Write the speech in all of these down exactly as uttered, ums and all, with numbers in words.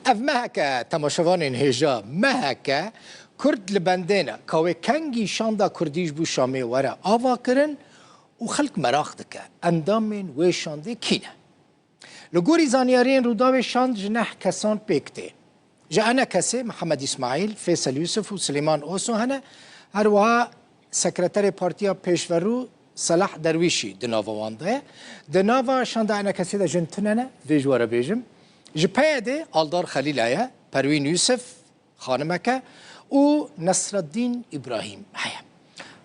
Ev meheke temaşevanên hêja, meheke Kurd li bendê ne, ka wê kengî şanda Kurdî ji bo Şamê were ava kirin û xelk meraq dike endamên wê şandê kî ne. Li gorî zanyariyên Rûdawê şand ji neh kesan pêk tê. Ji ENKSê Mihemed Îsmaîl, Fêsel Yûsif û Silêman Oso hene, her wiha sekreterê Partiya Pêşverû Selah Derwîşî di nava wan de ye. Di nava şanda ENKSê de jin tune ne, vê ji we re bêjim. Ji PYDê Aldar Xelîl heye, Perwîn Yûsif, xanimeke, û Nesreddîn Îbrahîm heye.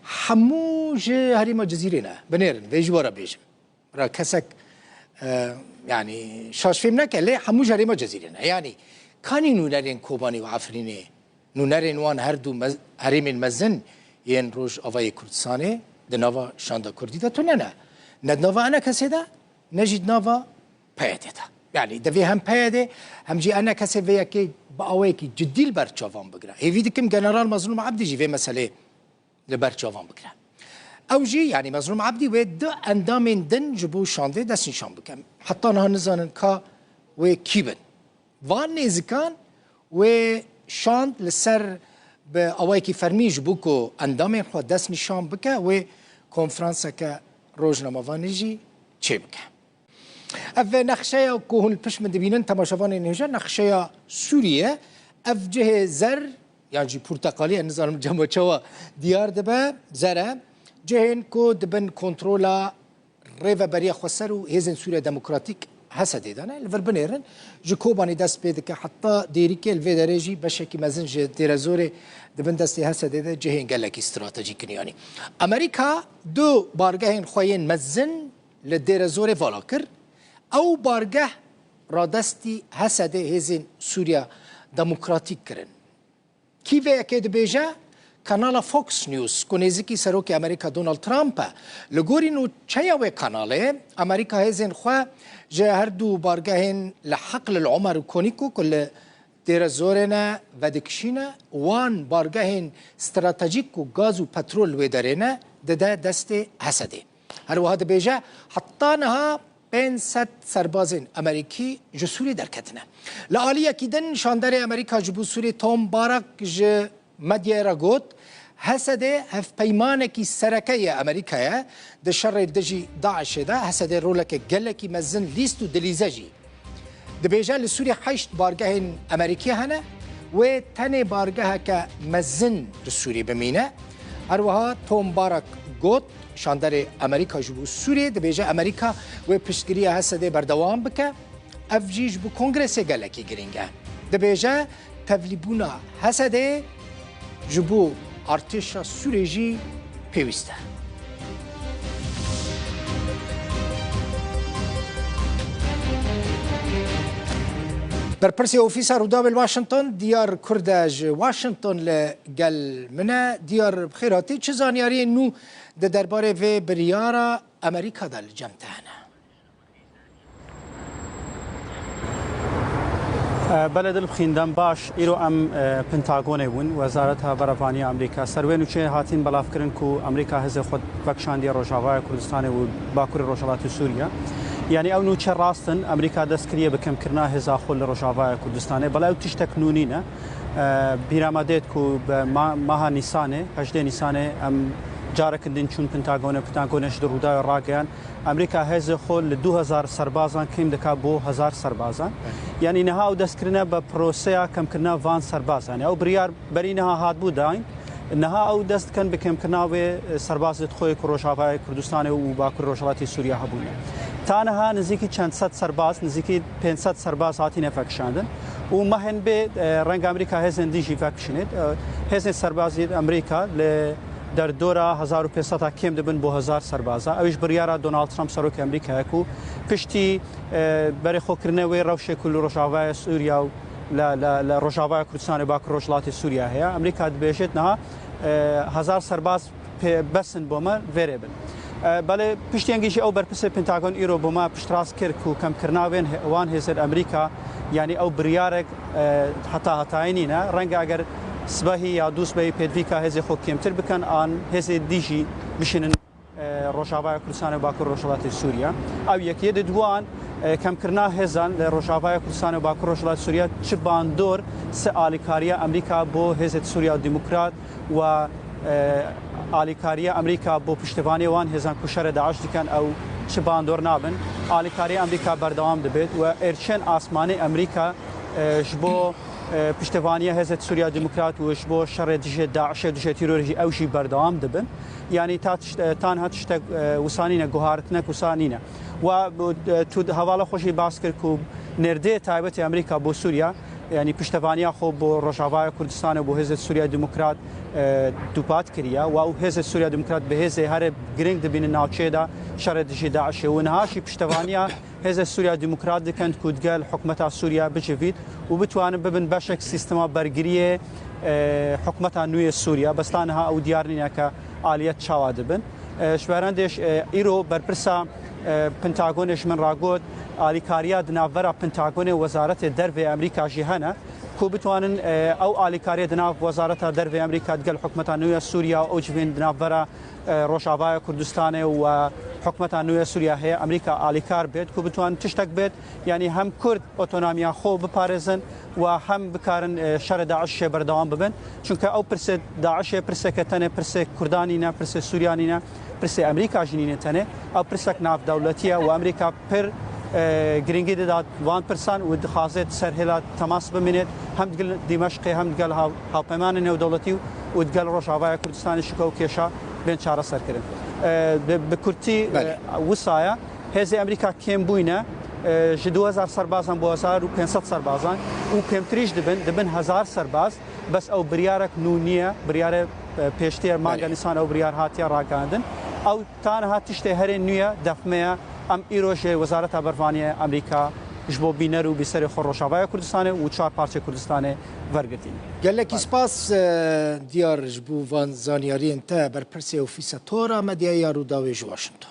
Hemû ji herêma Cizîrê ne, binêrin, vê ji we re bêjim. Ra kesek, e, yanî şaş fêm neke, lê hemû ji herêma Cizîrê ne. Yanî kanî nûnerên Kobanî û Efrînê, nûnerên wan her du mez-, herêmên mezin yên Rojavayê Kurdistanê di nava şanda Kurdî de tune ne. Ne di nava ENKSê de, ne jî di nava PYDê de. Yanî divê hem PYDê hem jî ENKSê vê yekê bi awayekî cidî li ber çavan bigire. Hêvî dikim General Mezlûm Ebdî jî vê meselê li ber çavan bigire. Ew jî, yanî Mezlûm Ebdî wê du endamên din ji bo şandê destnîşan bike. Heta niha nizanin ka wê kî bin. Van nêzikan wê şand li ser bi awayekî fermî ji bo ku endamên xwe destnîşan bike, wê konferanseke rojnamevanî jî çêbike. Ev nexşeya ku hûn li pişt min dibînin, temaşevanên hêja, nexşeya Sûriyê ye. Ev cihê zer, yan jî porteqalî, ez nizanim cama çawa diyar dibe, zer e. Cihên ku di bin kontrola Rêveberiya Xweser û Hêzên Sûriya Demokratîk, HSDê, de ne. Li vir binêrin, ji Kobanê dest pê dike heta Dêrikê, li vê derê jî beşekî mezin ji Dêrezorê di bin destê HSDê de cihên gelekî stratejîk in. Yanî Amerîka du bargehên xwe yên mezin li Dêrezorê vala kir. Ew bargeh radestî HSDê, Hêzên Sûriya Demokratîk, kirin. Kî vê yekê dibêje? Kanala Fox News, ku nêzîkî Serokê Amerîka Donald Trump e. Li gorî nûçeya wê kanalê, Amerîka hêzên xwe ji her du bargehên li Heql el Omer û Konîko, ku li Dêrezorê ne, vedikişîne, wan bargehên stratejîk ku gaz û petrol li wê derê ne, dide destê HSDê. Her wiha dibêje, heta niha pênc sed serbazên Amerîkî ji Sûriyê derketine. Li aliyekî din, şanderê Amerîka ji bo Sûriyê Tom Barak ji medyayê re got, HSDê hevpeymanekî sereke yê Amerîka ye di şerê dijî DAIŞê de. HSDê roleke gelekî mezin lîst û dilîze jî. Dibêje, li Sûriyê heşt bargehên Amerîkî hene, wê tenê bargeheke mezin li Sûriyê bimîne. Her wiha Tom Barak got, şanderê Amerîka ji bo Sûriyê, dibêje Amerîka wê piştgiriya HSDê berdewam bike. Ev jî ji bo Kongresê gelekî girîng e. Dibêje, tevlîbûna HSDê ji bo artêşa Sûriyê jî pêwîst e. Berpirsê Ofîsa Rûdawê li Washington, Diyar Kurd e, ji Washington li gel min e. Diyar, bi xêr hatî. Çi zanyariyên nû di derbarê vê biryara Amerîka de li cem te hene? Belê, dilbixîn, dem baş. Îro em, e, Pentagonê bûn, Wezareta Berevaniya Amerîka. Ser wê nûçeyê hatîn belavkirin ku Amerîka hêzê xwe vekişandiye Rojavaya Kurdistanê û Bakurê Rojhilatê Sûriye. Yanî ew nûçe rast in, Amerîka dest kiriye bi kêmkirina hêza xwe li Rojavaya Kurdistanê. Belê ew tiştek nû nîne. E, bîra me dêt ku bi ma-, maha Nîsanê, hejdê Nîsanê, em carekin din çûn Pentagonê, Pentagonê ji di Rûdawê rageyand. Amerîka hêzê xwe li du hezar serbazan kêm dika bo hezar serbazan. Belê. Yanî niha ew dest kirine bi proseya kêmkirina van serbazan. Ew biryar berî niha hatibû dayîn. Niha ew dest dikin bi kêmkirina wê, e, serbazê xwe ku Rojavayê Kurdistanê û Bakur Rojhilatê Sûriye hebûne. Ta niha nizîkî çend sed serbaz, nizîkî pênc sed serbaz hatine vekişandin. Û mehên bê, e, reng Amerîka hêzên dî jî vekişînêt. E, hêzên serbazî Amerîka li derdora hezar û pênc sed a kêm dibin bo hezar serbaza. Ew jî biryara Donald Trump, serokê Amerîkayê, ku piştî, e, berê xwe kirine wê rewşê ku li Rojavaya Sûriya û li, li, li Rojavaya Kurdistanê, Bakur Rojhilatê Sûriya heye. Amerîka dibêjêt niha, e, hezar serbaz pê bes in bo me vêrê bin. E, belê piştî yengî jî ew berpirsê Pentagon îro bo me piştrast kir ku kemkirina wên he-, wan hêzên Amerîka, yanî ew biryarek, e, heta hetayî nîne. Renge eger sibehî ya dûsbehî pêdivîka hêzê xwe kêmtir bikin, an hêzê dî jî bişînin, e, Rojavaya Kurdistanê û Bakur Rojhilatê Sûriye. Ew yek. Yê di duan, E, kemkirina hêzan li Rojavaya Kurdistan û Bakur Rojhilat Sûriye çi bandor se alîkariya Amerîka bo hêzê Sûriya Demokrat û, e, alîkariya Amerîka bo piştevaniya wan hêzan ku şerê DAIŞ dikin ew çi bandor nabin. Alîkariya Amerîka berdewam dibêt û êrişên asmanî Amerîka, e, ji bo, e, piştevaniya hêzê Sûriya Demokrat û ji bo şerê dijê DAIŞê û dijê terorê jî ew jî berdewam dibin. Yanî ta tişt-, e, tanha tiştek, e, wisa nîne, guhartinek wisa nîne. Wa, e, tu hevala xwe jî bas kir ku nêrdeyê taybetê Amerîka bo Sûriya, yanî piştevaniya xwe bo Rojavaya Kurdistanê û bo Hêzê Sûriya Demokrat, e, dupat kiriye. Wa û Hêzê Sûriya Demokrat bi hêzê herê giring dibînin navçeyê de şerê dijî DAIŞê. Û niha jî piştevaniya Hêzê Sûriya Demokrat dikin ku digel hikûmeta Sûriya bicivît û bitwanin bibin beşek sîstema bergiriyê, e, hikûmeta nû yê Sûriya. Bes ta niha ew diyar nîne ke aliyet çawa dibin. E, ji berendêş, e, îro berpirsa, e, Pentagonê ji min ragot, alîkariya di navbera Pentagonê û Wezaretê Dervê Amerîka jî hene, ku bitwanin, e, ew alîkariyê di nav Wezareta Dervê Amerîka digel hikûmeta nû ya Sûriya û civîn di navbera, e, Rojavaya Kurdistanê û hikûmeta nû ya Sûriya heye, Amerîka alîkar bêt, ku bitwanin tiştek bêt, yanî hem Kurd otonomiya xwe biparêzin û hem bikarin, e, şerê DAIŞê berdewam bibin. Çunke ew pirsê DAIŞê pirseke tenê pirsê Kurdan nîne, pirsê Sûriya nîne, pirsê Amerîka jî nîne tenê. Ew pirsek navdewletî ye û Amerîka pir, e, girîngî dida van pirsan û dixwaze di ser hêla temas bimînêt. Hem digel Dîmeşqê, hem digel haw-, hawpeymanên nêwdewletî û digel Rojavaya Kurdistanê şiko û kêşa bên çareserkirin. E, bi, bi kurtî, Belê. e, wisa ye. Hêzê Amerîka kêm bûyne, e, ji du hezar serbazan bo hezar û pênc sed serbazan û kêmtirî jî dibin, dibin hezar serbaz, bes ew biryarek nû niye, biryarê, e, pêştî ye, manga Belê. Nîsan ew biryar hatiye ragihandin. Ew ta niha tiştê herê nû ye, defme ye. Em îro ji Wezareta Bervaniyê Amerîka ji bo bîner û bîserê xwe Rojavaya Kurdistanê û çar parçeyê Kurdistanê wergirtîne. Gelekî Belê. Spas, e, Diyar, ji bo van zanyariyên te, berpirsê ofîsa Tora Medyaya Rûdawê ji Washington.